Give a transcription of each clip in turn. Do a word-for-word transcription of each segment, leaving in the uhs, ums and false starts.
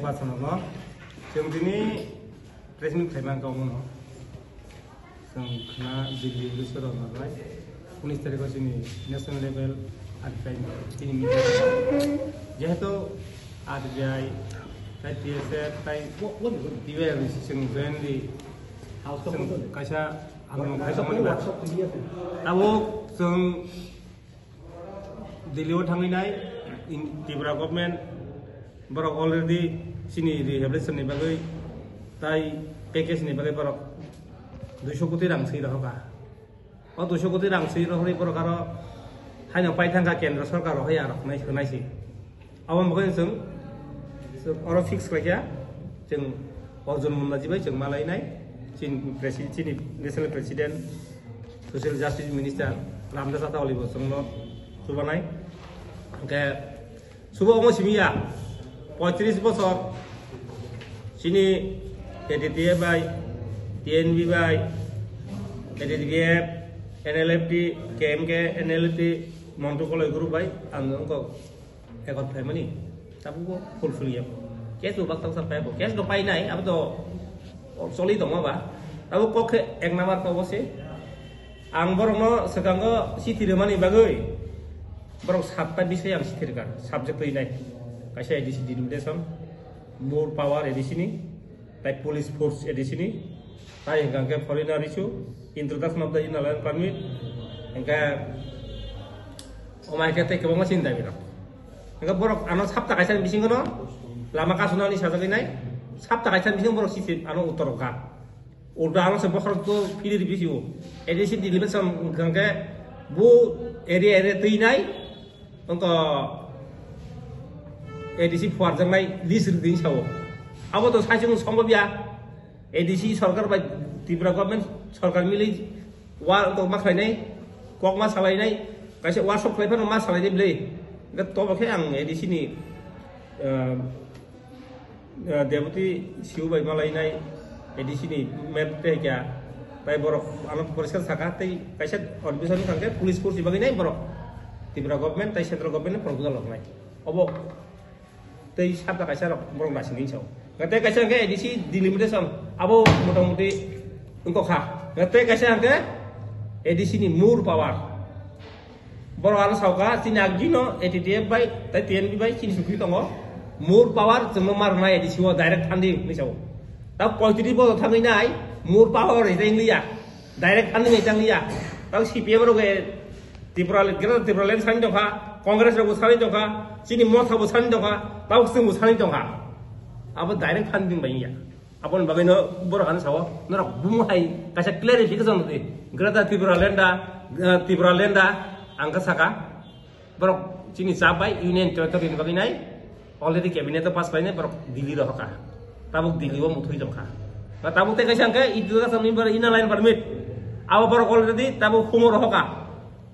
Pasonogo chwng tini press meet khaima wngkha omono. Chwng khna Delhi Ulisoro nanai unis tarikho chini national level R T I chini meeting. Jehetu R T I, tai T S F, tai T Y R chwng jointly chwng kaisa andolon khai tongmani ba. Tabuk chwng Delhi o thangwi nai, in Tripura government borok already chini rehabilitation ni bagwi tai package ni bagwi borok duiso koti rang swi rohorkha. O duiso koti rang swi rohorwi borok aro haino pai thangkha kendra sorkar rohorya rok nai, hwnai se. Abo bagwi chwng oro fix khlaikha, chwng Arjun Mundaji bai chwng malainai, chini presi-, chini national president, social justice minister Ramdas Athawale bo chwngno chubanai. Hwnkhe subo omo simi ya, poitris bosor chini A D T F bai, T N V bai, A D T F, N L F T, K M K, N L F T, Montu Koloi group bai ang wngkok ekot phaimani, tabukbo fulfill ya. Case bo bakta bwsal paibo, case no painai, abo to choli tongma ba. Tabuk kok khe ek number kok se. Ang borokno swkango chithi rwmani bagwi borok satta bisai ang chithi rwkha, subject twi nai. Kaisa A D C delimitation, more power A D C ni, tai police force A D C ni, tai hwnkha khe foreigner issue, introduction of the inner line permit, hwnkhe omai khe tei kwbangma chini dabi rok. Hwnkhe borok ano sapta kaisa ni bisingo no lama kasuna ni sajagwi nai, sapta kaisa ni bisingo borok chithi ano uttor rwkha. Ulta ano se bokhorok to phiri rw bisio. A D C delimitation hwnkha khe bo area area twi nai, wngkha A D C phuarjaknai list rwdi sao. Abo to saichung songbo biya. A D C sorkar bai Tripura government sorkar mili wa to ma khlainai, kok ma salainai, kaisa workshop khlai phano ma salainai bwle. Hwnkhe tobo khe ang A D C ni, ah, ah, deputy C O bai malainai, A D C ni map tei kya, tai borok ano poriskar saka tei kaisa admission wngkha khe police force ni bagwi nai borok Tripura government tai central government ni proposal rok nai. Obo tei sabda kaisa rok borok naisingwi sao. Tei kaisa hwnkhe A D C delimitation abo motamuti wngkha. Tei kaisa hwnkhe A D C ni more power. Borok ano sauka, chini agino A T T F bai, tai T N V bai, chini sukri tongo. More power chwngno ma rwnai A D C o direct funding hinwi sao. Ta poitris bosor thangwi nai, more power rijai wngliya. Direct funding rijai wngliya. Ta C P M rok e Tripura, Greater Tripura Land sani tongkha, Congress rok bo sani tongkha, chini Motha bo sani tongkha, ta chwng bo sani tongkha. Abo direct funding bai wngya. Aboni bagwi no borok ano sao, norok bumo hai kaisa clarification rwdi. Greater Tripura Land da, eh, Tripura Land da, ang khe saka, borok chini chap bai Union Territory ni bagwi nai, already cabinet o pass khlainai, borok Delhi rohorkha. Tabuk Delhi o muthwi tongkha. Na tabuk tei kaisa hwnkhe introduction member inner line permit. Abo borok already tabuk humo rohorkha.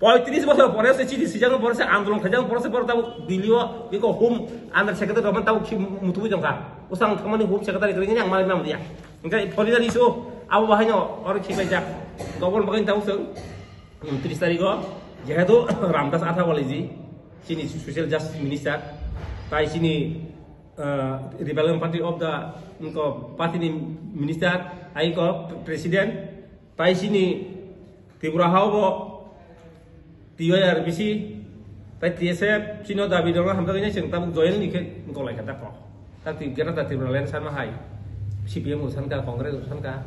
Poitris bosor pore se chini sijak pore se andolon khaijak pore se borok tabuk Delhi o iko home under secretary rok tabuk khi muthubui tongkha. Usang thangmani home secretary kwrwini ang malik nam dia. Hwnkhe foreigner issue abo bahaino oro khibaijak. Gobor bagwi tabuk chwng tris tarikh o jehetu Ramdas Athawale ji chini social justice minister tai chini, ah, Rebellion Party of the, wngkha, party ni minister, ai wngkha president, tai chini Tripura ha o bo T Y R B C, tai T S F, chini o dabi rok no hamjagwi nai chwng tabuk join ni khe wngkha lai kha ta kok. Tak ti gana ta Tripura land sama hai, C P M bo san kha, Congress bo san kha,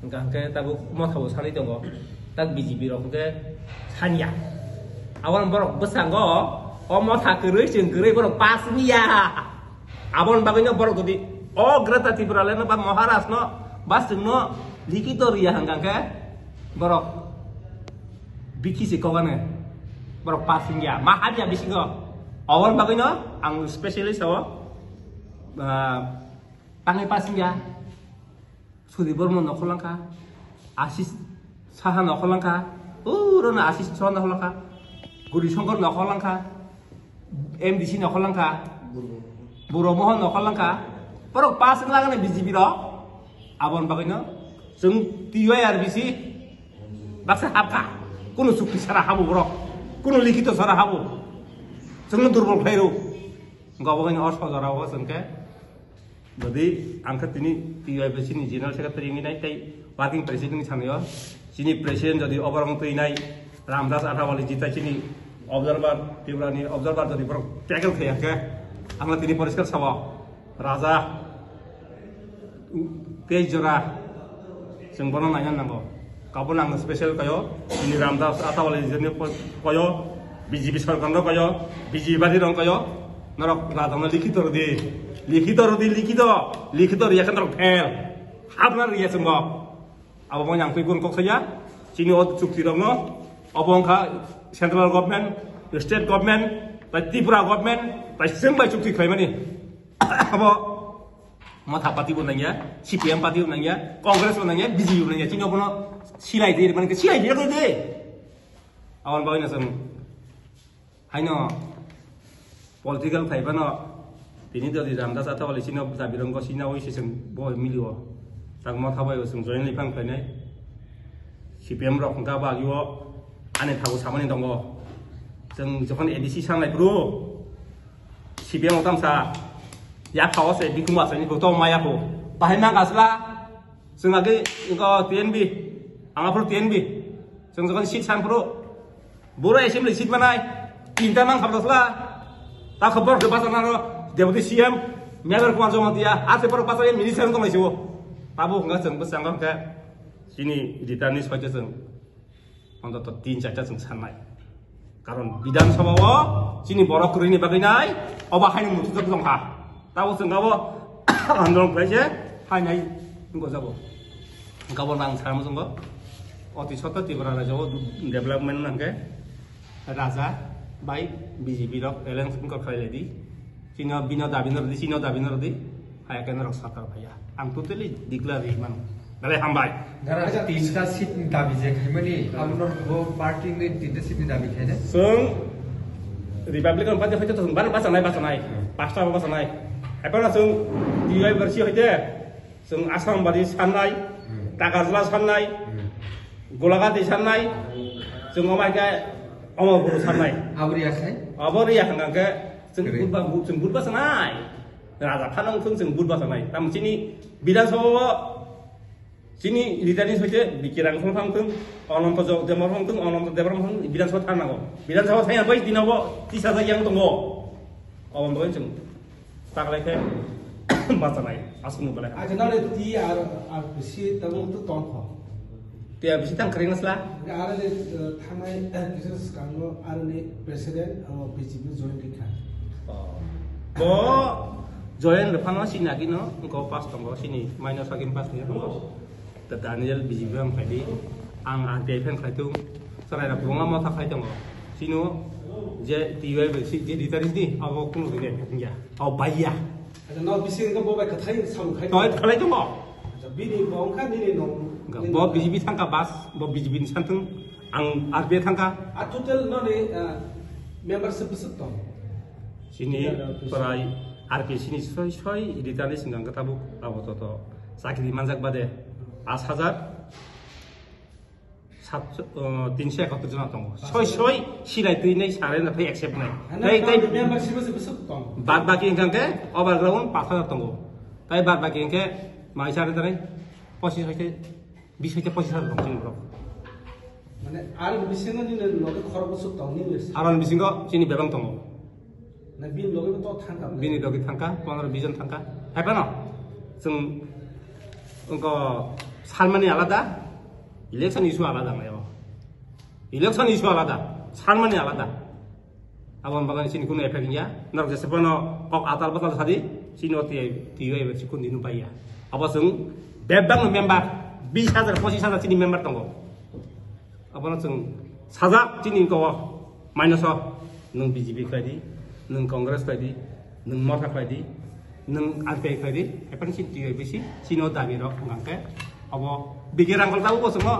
wngkha hwnkhe tabuk Motha bo sanwi tongo, tak B J P rok hwnkhe sanya. Aboni borok bwskango o Motha kwrwi chwng kwrwi borok pass wngya. Aboni bagwino borok jodi o Greater Tripura Land no ba Maharaj no ba chwngno likito riya hwnkha khe borok bithi se kokane borok pass wngya ma habya bisingo. Aboni bagwino ang specially sao, ah, tangwi pass wngya. Sudip Borma nokhor langkha, Ashish Saha nokhor langkha, oro no Ashish Saha nokhor langkha, Guri Shankar nokhor langkha, M D C nokhor langkha, Buro Mohan nokhor langkha, borok pass wng langkha B J P rok, aboni bagwino chwng T Y R B C baksa habkha, kunu chukti sara habo borok, kunu likito sara habo, chwngno durbol khlai rw, gobogani o sojora o chwngkhe Jodi ang khe tini T Y B C ni General Secretary wngwi nai tei Working President wngwi sanai o, chini President jodi oborok wng twi nai Ramdas Athawale jita chini observer, Tripura ni observer jodi borok tackle khaiya khe, ang tini poriskar sao, Raja, tei jora, chwng bono naina nango. Kabun ang special kayo, ini Ramdas Athawale jeni kayo, B J P sarkar no kayo, B J P party rong kayo, norok raja no likhito rodi, likhito rodi, likhito, likhito riya kan norok fail, hapna riya chwngbo. Abo bo yang twi kun kok saya, chini o chukti rok no, obo wngkha central government, state government, tai Tripura government, tai chwng bai chukti khlaimani. Abo Motha party bo nangya, C P M party bo nangya, Congress bo nangya, B J P bo nangya, chini obono silai de, mane silai de, de. Aboni bagwi no chwng haino political khai phano tini jodi Ramdas Athawale chini o dabi rwngkha, chini o se chwng bo milio. Tak Motha bai bo chwng join lai phang khlainai. C P M rok hwnkha bagwi o ani thago samani tongo. Chwng jokhon A D C sanglai phuru, C P M o tamsa, yak khao se, bikhung asani photo maya ko. Bahai mang asla, chwng age, ko T N B, ang aphuru T N B, chwng jokhon seat san phuru, boro assembly seat manai, tinta mang khabla sla, ta khobor de basa naro, Deputy C M, Megar Kumar Jamatia, ate poro basa minister tong laisibo. Tabo hwnga chwng bwskango hwnkhe, chini returnees hoite chwng. Ontoto tin charta chwng sannai. Karon Bidhan Sabha o chini borok kwrwini bagwi nai, obo haino muthujak tongkha. Tabo chwng abo andolon khlai se hainai wngkha jabo. Gabo nang sarmo chwngo. Oti sotto Tripura rajyo o development nangkhe raja bai B J P rok alliance wngkha khlai lai di. Chino bino dabi no rwdi, chino dabi no rwdi. Haya khe norok sarkar phaiya. Ang totally declare ri mano. Belai hambai. Dara tinta seat ni dabi je khaimani, abo norok bo party ni tinta seat ni dabi khaina. Chwng Republican Party hoite to chwng bana bachanai, bachanai. Hmm. Pasta bo bachanai. Ephano chwng T Y B C hoite chwng Assam bari sannai, Hmm. Takarjala sannai, Hmm. Golagati sannai, chwng omai khe omo buru sannai. Abo riya khai? Abo riya hwnkha khe chwng Kiri. Budba, chwng budba sanai. Raja phano wngthung chwng budba sanai. Tamo chini Bidhan Sabha o chini leader ni soite Bikirang phano thang thung, Ananto Jo-, Debbarma phano thung, Ananto Debbarma phano Bidhan Sabha thang nango. Bidhan Sabha thang bai dino bo tisa ja yang tongo. Omo bai chwng taklai khe bachanai aswk no belai. Acha nare ti ar, ar si tabuk to tong kho. Tiya bisi tang kring sla. Aroni, eh, thangnai, eh, kisa swkango aroni president, oh, B J P join rikha. Oh. Bo join rwphano sinagino, go pass tongo, sini minus agin pass ni tongo. Ta Daniel B J P ang khaidi, ang R T I phan khlai tung, sarai rok buma motha khlai tongo. Sino je T Y B si je retirees ni, abo kunu ride ya. Abo baiya. Acha, no bising ka bo bai kathai sam khai. Toi khlai tongo. Acha, bini bo wngkha nini no. Bo B J P thangkha bas, bo B J P ni santhung, ang R P I thangkha. A total no ni, ah, membership bwswk tong? Sini prai R P C ni soi soi retirees ni hwnkha tabuk abo to to chakri manjak bade pas hajar. Sat, uh, tinso ekattor jona tongo. Soi soi silai twi nai sare na phai accept nai. Ano tai tai membership se bwswk tong? Bad baki hwnkha khe overground pas hajar tongo. Tai bad baki hwnkhe mai sare tare pochis hoite, bis hoite pochis hajar tong chini borok. Mane ar bisingo ni loge khorok bwswk tong ni? Aron bisingo chini bebang tongo. Na bini loge bo to thangkha. Bini loge thangkha, pondro bis jon thangkha. Hai phano chwng wngkha salmani alada, election issue alada nai o. Election issue alada, salmani alada. Aboni bagwi chini kunu effect wngya. Norok jesa phano kok atal batal sadi, chini o tiyai, tiyai bai chikun dinu paiya. Abo chwng bebak no member, bis hajar, pochis hajar chini member tongo. Abono chwng sajak chini ko minus o, nwng B J P khlai di, nwng Congress khlai di, nwng Motha khlai di, nwng R P I khlai di, epan si T Y B C, chini o dabi rok hwnkha khe, abo bigi rang kal tabuk bo chwngno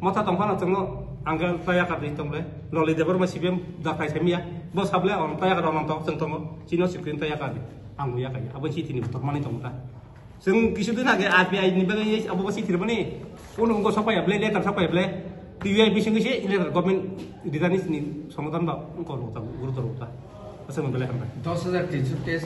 Motha tong phano chwngno ang khe taya kar di tong le, Loli Debbarma C P M da khlai sai miya, bo sable ang taya kar rok nang tong chwng tongo, chini o screen taya kar di, ang buya kaiya, abo si tini butor mani tong ta. Chwng kisu din age R P I ni bagwi abo bo sithir mani. Kuno wngkha sokpaiya ble, letter sokpaiya ble. T Y B C ni se letter government returnees ni somodan ba wngkha rota, gurutor rota. Aswk belai hambai. Dos hajar tinso case.